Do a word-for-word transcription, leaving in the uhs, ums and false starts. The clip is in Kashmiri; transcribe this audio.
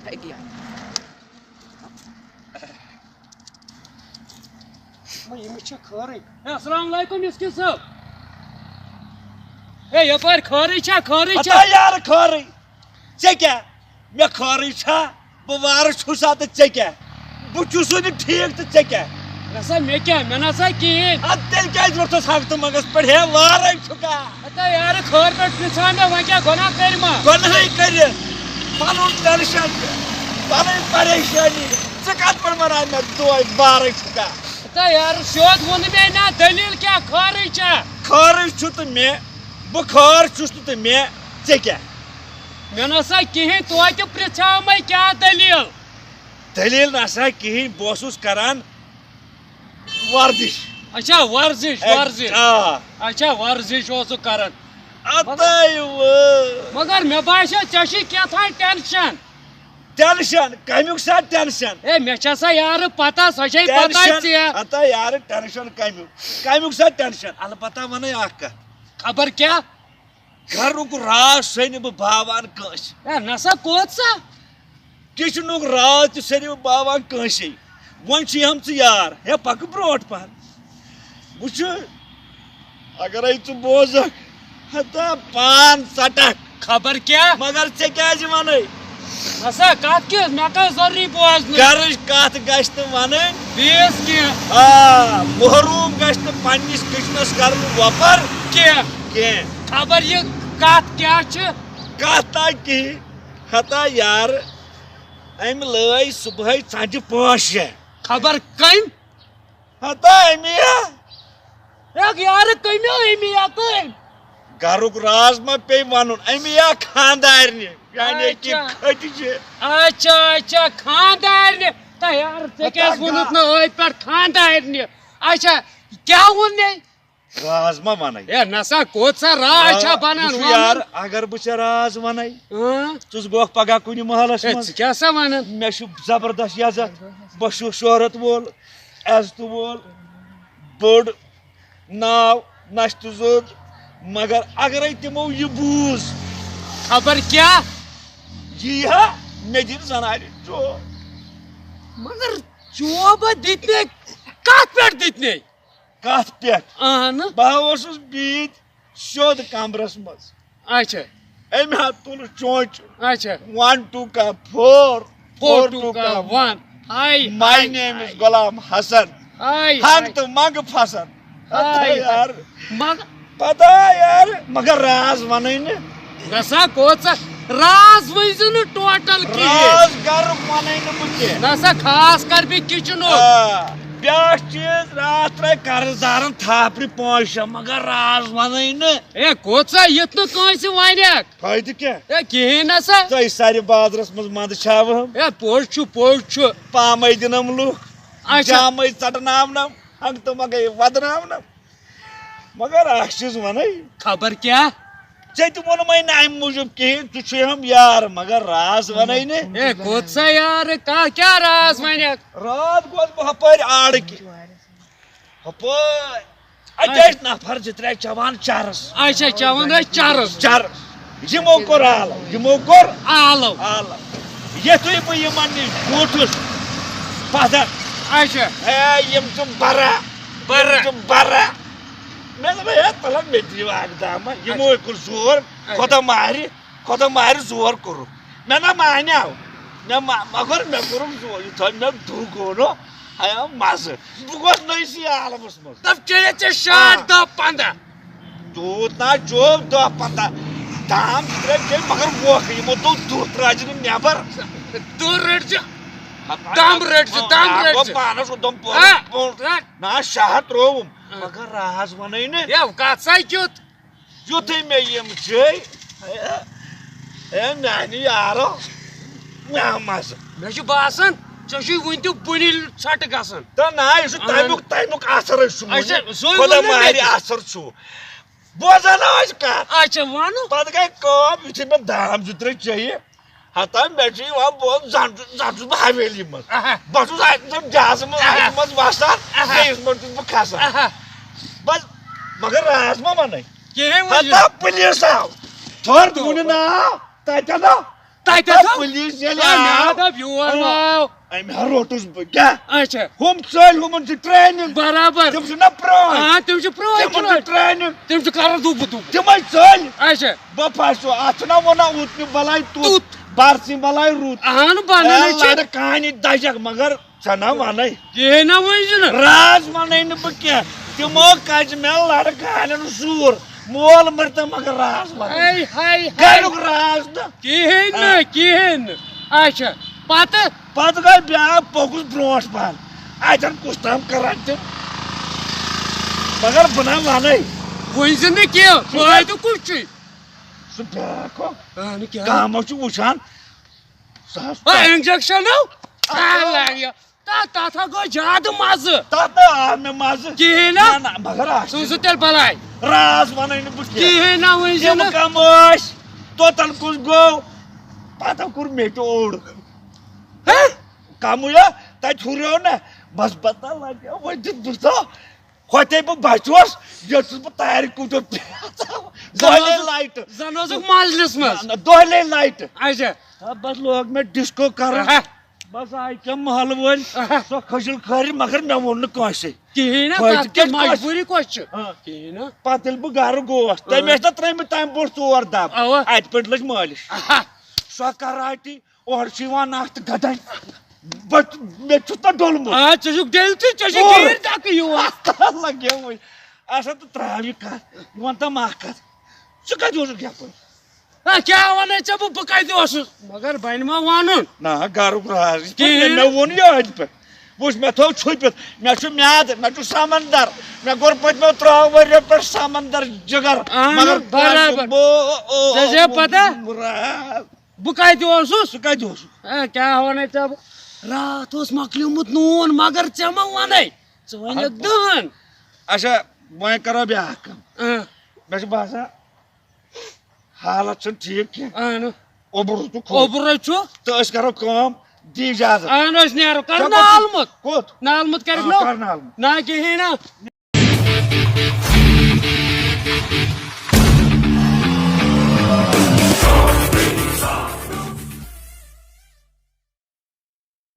یِم چھِ خٲرٕے۔ ہے، السلام علیکم مسکین صٲب۔ ہے، یپٲرۍ خٲرٕے چھا، خٲرٕے چھا؟ ہتا یارٕ خٲرٕے۔ ژےٚ کیٛاہ؟ مےٚ خٲرٕے چھا؟ بہٕ وارٕ چھُسا تہٕ ژےٚ کیٛاہ؟ بہٕ چھُسُے نہٕ ٹھیٖک تہٕ ژےٚ کیٛاہ؟ نسا مےٚ کیٛاہ؟ مےٚ نسا کِہیٖنۍ۔ اَدٕ تیٚلہِ کیٛازِ ووٚتھُس ہفتہٕ منٛگس پٮ۪ٹھ؟ ہے، وارَے چھُکا؟ ہتا یارٕ خٲر پٮ۪ٹھ پرٛژھان مےٚ، وۄنۍ کیٛاہ گۄناہ کٔرۍ ما؟ گۄناہٕے کٔرِتھ۔ پَنُن ٹٮ۪نشَن تہِ، پَنٕنۍ پریشٲنی۔ ژٕ کَتھ پٮ۪ٹھ وَنان مےٚ دۄہَے وارَے چھُکا؟ ہتا یارٕ سیوٚد ووٚن مےٚ، نہ دٔلیٖل کیٛاہ؟ خٲرٕے چھا؟ خٲرٕے چھُ تہٕ مےٚ، بہٕ خٲر چھُس نہٕ تہٕ مےٚ، ژےٚ کیٛاہ؟ مےٚ نسا کِہیٖنۍ، توتہِ پرٛژھیٛاو مےٚ کیٛاہ دٔلیٖل۔ دٔلیٖل نسا کِہیٖنۍ، بہٕ اوسُس کران ورزش۔ اچھا، ورزش، اے، ورزش۔ آ۔ اچھا، ورزش اوسُکھ کران۔ اَدَے وٲے۔ مگر مےٚ باسیٚو ژےٚ چھُے کیٛاہ تام ٹینشن۔ ٹینشن؟ کمیُک سا ٹینشن؟ اے، مےٚ چھےٚ سا یارٕ پتہ، سۄ چھے پتہ ٹینشن؟ ژےٚ۔ ہتا یارٕ ٹینشن کمیُک؟ کمیُک سا ٹینشن؟ البتہ ونے اکھ کتھ۔ خبر کیٛاہ؟ گرُک راز سُہ نہٕ بہٕ باوان کٲنٛسہِ۔ اے، نسا کوٚت سا؟ کچنُک راز تہِ سُہ نہٕ بہٕ باوان کٲنٛسے۔ وۄنۍ چھِ یِم ژٕ یار، ہے پکہٕ برونٛٹھ پہن۔ وٕچھِ، اگرے ژٕ بوزکھ، ہتا پان ژٹکھ۔ خبر کیٛاہ؟ مگر ژےٚ کیٛازِ ونے؟ ہسا کتھ کیٛاہ؟ مےٚ کیٛاہ ضروٗری بوزنٕچ؟ گرٕچ کتھ گژھِ نہٕ ونٕنۍ۔ بیٚیِس کینٛہہ؟ آ، محروم گژھِ نہٕ پننِس کچنس کرُن وۄپر کینٛہہ۔ کینٛہہ۔ خبر یہِ کتھ کیٛاہ چھِ؟ کتھ تا کِہیٖنۍ۔ ہتا یارٕ، أمۍ لٲے صبحٲے ژَنجہِ پانٛژھ شےٚ۔ خبر کٔمۍ؟ ہتا أمی یا۔ ہے یارٕ، کٔمۍ یا أمی یا کٔمۍ؟ گرُک راز ما پیٚیہِ وَنُن، أمی یا خانٛدارنہِ، یعنی کہِ اچھا۔ کھٔٹۍ چھِ۔ اچھا، اچھا، خانٛدارنہِ۔ تہٕ یارٕ، ژےٚ ہتا کیٛازِ ووٚنُتھ گا- نہٕ أتھۍ پٮ۪ٹھ خانٛدارنہِ؟ اچھا، کیٛاہ ووٚن مےٚ؟ راز ما وَنَے؟ ہے نسا، کوٚت سا راز چھا بنان؟ وٕچھ وَنُن؟ یار، اگر بہٕ ژےٚ راز وَنَے، اۭں۔ ژٕ گوکھ پگاہ کُنہِ محلس ہے، منٛز۔ ژٕ کیٛاہ سا وَنان؟ مےٚ چھُ زبردست عزت، بہٕ چھُس شہرت وول، عزتہٕ وول، بوٚڑ ناو، نشتہٕ زوٚد، مگر اگرے تِمو یہِ بوٗز، خبر کیٛاہ؟ یی ہا، مےٚ دِن زنانہِ چوب۔ مگر چوبہ دِتنے، کتھ پٮ۪ٹھ دِتنے؟ کتھ پٮ۪ٹھ؟ اہن۔ بہٕ ہا اوسُس بِہِتھ سیوٚد کمرس منٛز۔ اچھا۔ أمۍ ہا تُل چونچہٕ۔ اچھا۔ One two کا four، four two کا one۔ High, My high, name is ہاے۔ غلام حسن۔ ہاے، ہنگ ہاے۔ تہٕ منگ پھسن۔ ہاے، ہاے۔ یار۔ مگ- پتہ یار، مگر راز ونے نہٕ۔ گژھا کوت سا؟ راز ؤنۍ زِ نہٕ ٹوٹل کِہیٖنۍ۔ راز گرُک ونے نہٕ بہٕ کینٛہہ۔ نہ سا، خاص کر بیٚیہِ کچنُک۔ آ، بیٛاکھ چیٖز، راتھ ترٛایہِ قرض دارن تھاپڑِ پانٛژھ شےٚ، مگر راز ونے نہٕ۔ اے، کوت سا یُتھ نہٕ کٲنٛسہِ ونکھ؟ فٲیدٕ کیٛاہ؟ اے، کِہیٖنۍ نہ سا۔ تۄہہِ سارِ بازرس منٛز منٛدٕ چھاوہم۔ اے، پوٚز چھُ، پوٚز چھُ۔ پامے دِنم لُکھ۔ اچھا۔ جامے ژٹناونم۔ ہنگ تہٕ منگے ودناونم۔ مگر اکھ چیٖز ونے۔ خبر کیٛاہ؟ ژےٚ تہِ ووٚنمے نہٕ امہِ موٗجوٗب کِہیٖنۍ، ژٕ چھُے ہم یار، مگر راز ونے نہٕ۔ اے، کوٚت سا یار، کا-، کیٛاہ راز ونکھ؟ راتھ گوس بہٕ ہپٲرۍ آڑٕ کِنۍ۔ ہپٲرۍ۔ اچھا۔ اچھا، نفر زٕ ترٛےٚ چٮ۪وان چرس۔ اچھا، چٮ۪وان ٲسۍ چرس۔ چرس۔ یِمو کوٚر آلو، یِمو کوٚر آلو۔ آلو۔ یِتھُے بہٕ یِمن نِش بیوٗٹھُس پتھر، اچھا۔ ہے، یِم چھِ برا، برا۔ یِم چھِ برا۔ مےٚ دوٚپ، ہے، تلہ مےٚ تہِ دِیِو اکھ دامہ۔ یِمو ہے کوٚر زور، اچھا۔ خۄدا مارِ، خۄدا مارِ زور کوٚرُکھ۔ مےٚ نہ مانیو۔ مےٚ ما-، مگر مےٚ کوٚرُکھ زور، یوٗتاہ مےٚ دُہ گوٚو نہ، ہے، مزٕ۔ بہٕ گوس نٔیسٕے عالمس منٛز۔ دپ چیٚیہِ ژےٚ شاٹ آ۔ دہ پنٛداہ۔ تیوٗت نہ چوب دہ پنٛداہ۔ دام زٕ ترٛےٚ چیٚیہِ مگر ووکھٕ، یِمو دوٚپ دُہ ترٛاوزِ نہٕ نٮ۪بر۔ دُہ رٔٹۍ زِ، دم رٔٹۍ زِ، دم آ، رٔٹۍ گوٚو زِ۔ پانس اوٚدُم پوٚر۔ آ، پوٚر۔ رٹ۔ نہ شاہ ترٛووُم، آ۔ مگر راز ونے نہٕ۔ ہے، کتھ سا کیُتھ؟ یُتھُے مےٚ یِم چے، ہے، ہے، میانہِ یارو، مےٚ مزٕ۔ مےٚ چھُ باسان، ژےٚ چھُے وُنہِ تہِ بُنہِ ژھۄٹہٕ گژھان۔ تہٕ نہ، یہِ چھُ اہن۔ تمیُک، تمیُک اثرے چھُ وُنہِ۔ اچھا، سُے خۄدا ووٚن نہٕ مےٚ مارِ تہِ۔ اثر چھُ۔ بوزان نہ ٲسۍ کتھ۔ اچھا، وَنہٕ۔ پتہٕ گٔے کٲم، یُتھُے مےٚ دام زٕ ترٛےٚ چیٚیہِ، ہتا مےٚ چھُ یِوان بوز، زن چھُس، زن چھُس بہٕ حویلی منٛز۔ اہا۔ بہٕ چھُس اتہِ زن جہازٕ منٛز، اہا۔ اتہِ منٛز وسان، اہا۔ بیٚیِس منٛز چھُس بہٕ کھسان۔ اہا۔ بس، مگر راز ما ونے۔ کِہیٖنۍ ؤنِو۔ ہتا پُلیٖس آو۔ تھوٚر دوٚپُن ناو، تتٮ۪ن آو۔ تَتہِ تَتھ تھاو۔ پُلیٖس ییٚلہِ آ، مےٚ آو۔ دوٚپ، یور آ۔ ما آو۔ أمۍ ہا روٚٹُس بہٕ۔ کیٛاہ؟ اچھا۔ ہُم ژٔلۍ، ہُمَن چھِ ٹرٛینِنٛگ۔ برابر۔ تِم چھِنہ پرٛٲنۍ۔ آ، تِم چھِ پرٛٲنۍ تِمَن چھِ کھلٲڑۍ۔ ٹرٛینِنٛگ۔ تِم چھِ کران دُبہٕ دُبہٕ۔ تِمَے ژٔلۍ۔ اچھا۔ بہٕ پھَسیو۔ اَتھ چھُنہ وَنان اوٗت نہٕ بَلاے توٚت، توٚت۔ بَرسٕے بَلاے رُت۔ اَہَن، بَنان اے، ہے چھِ۔ لَڑٕ کانہِ دَجَکھ، مگر ژےٚ نہ وَنَے۔ کِہیٖنۍ نہ ؤنۍ زِ نہٕ۔ راز وَنَے نہٕ بہٕ کینٛہہ۔ تِمو کَجہِ مےٚ لَڑٕ کانٮ۪ن زوٗر۔ مول مَرِ تہٕ مگر راز وَنَے۔ ہاے، ہاے، ہاے۔ گَریُک راز نہٕ۔ کِہیٖنۍ نہٕ، آ۔ کِہیٖنۍ نہٕ۔ اچھا، پَتہٕ؟ پَتہٕ گٔے بیٛاکھ، پوٚکُس برٛونٛٹھ پَہَن۔ اَتٮ۪ن کُس تام کَران تِم۔ مگر بہٕ نہ وَنَے۔ ؤنۍ زِ نہٕ کینٛہہ، فٲیدٕ کُس چھُے؟ سُہ بیٛاکھ ہو۔ اَہَنہٕ کیٛاہ؟ کامو چھُ وٕچھان۔ سُہ حظ آ، اِنجَکشَن ہو؟ آ۔ آ، لَگہِ۔ تَتھ، تَتھ ہا گوٚو زیادٕ مَزٕ۔ تَتھ نہ آو مےٚ مَزٕ۔ کِہیٖنۍ نہ؟ نہ، نہ، مگر اَتھ سُہ چھُ تیٚلہِ بَلاے۔ راز وَنَے نہٕ بہٕ کینٛہہ۔ کِہیٖنۍ نہ ؤنۍ زِ تِم نہٕ۔ کَم ٲسۍ، توتَن کُس گوٚو؟ پَتہٕ کوٚر مےٚ تہِ اوٚڑ۔ ہہ؟ کَمٕے ہا، تَتہِ ہُریو نہ۔ بَس بَتہ لَگیو وۄنۍ دیُت بہٕ سا۔ ہوٚتے بہٕ بَچوس، ییٚتہِ چھُس بہٕ تارِ کُٹھیو پیٛاژان۔ زَن دۄہلے اوسُکھ، لایٹہٕ۔ زَن اوسُکھ مَلنِس منٛز۔ نہ، نہ، دۄہلے لایٹہٕ۔ اچھا۔ آ، بَس لوگ مےٚ ڈِسکو کَرُن۔ اہا۔ بَس آیہِ کیٛاہ محلہٕ وٲلۍ، اہا۔ سۄ کھٔجِل کھٲرِتھ، مگر مےٚ ووٚن نہٕ کٲنٛسے۔ کِہیٖنۍ نہ، کھٲج تَتھ کیٛاہ کٲنٛسہِ۔ مجبوٗری کۄس چھِ؟ ہاں۔ کِہیٖنۍ نہ۔ پَتہٕ ییٚلہِ بہٕ گَرٕ گوس، تٔمۍ اہا۔ ٲسۍ نہ ترٛٲیمٕتۍ تَمہِ برونٛٹھ ژور دَب۔ اَوا۔ اَتہِ پٮ۪ٹھ لٔج مٲلِش۔ اہا۔ سۄ کَراٹی۔ اورٕ چھُ یِوان اَتھ گَدَے۔ بہٕ، مےٚ چھُ تَتھ ڈوٚلمُت۔ آ، ژٕ چھُکھ ڈٔلۍ تہٕ ژےٚ چھِ اور۔ گیٖر ڈَکہٕ یِوان۔ لَگیومُے۔ اَسا تہٕ ترٛاو یہِ کَتھ۔ یہِ وَن تہٕ مےٚ اَکھ کَتھ۔ ژٕ کَتہِ اوسُکھ یَپٲرۍ؟ آ، کیٛاہ وَنَے ژےٚ بہٕ، بہٕ کَتہِ اوسُس؟ مگر بَنہِ ما وَنُن؟ نہ، گَرُک راز۔ کِہیٖنۍ۔ مےٚ ووٚن یہِ أتھۍ پٮ۪ٹھ۔ وٕچھ، مےٚ تھوٚو چھُپِتھ۔ مےٚ چھُ میٛادٕ، مےٚ چھُ سَمَندَر۔ مےٚ کوٚر پٔتمیو ترٛاہو ؤریو پٮ۪ٹھ سَمَندَر جِگر۔ اَہَن، مگر برابر۔ بہٕ، او، ژےٚ چھےٚ پَتہ؟ راز۔ بہٕ کَتہِ اوسُس؟ ژٕ کَتہِ اوسُکھ؟ اے، کیٛاہ وَنَے ژےٚ بہٕ؟ راتھ اوس مۄکلیومُت نوٗن، مگر ژےٚ ما وَنَے؟ ژٕ وَنَکھ ہَتہٕ۔ دَہَن۔ اچھا، وۄنۍ کَرو بیٛاکھ کٲم۔ اۭں۔ مےٚ چھُ باسان، حالت چھَنہٕ ٹھیٖک کینٛہہ۔ اَہَن۔ اوٚبُر روٗدمُت کھوٚت۔ اوٚبُر حظ چھُ۔ تہٕ أسۍ کَرو کٲم، دِ اِجازت۔ اَہَن، أسۍ نیرو۔ کَر ژےٚ کوٚت چھُ؟ نالہٕ موٚت۔ کوٚت؟ نالہٕ موٚت کَرٮ۪کھ آ، نو؟ کَر نالہٕ موٚت۔ نہ، کِہیٖنۍ نہٕ۔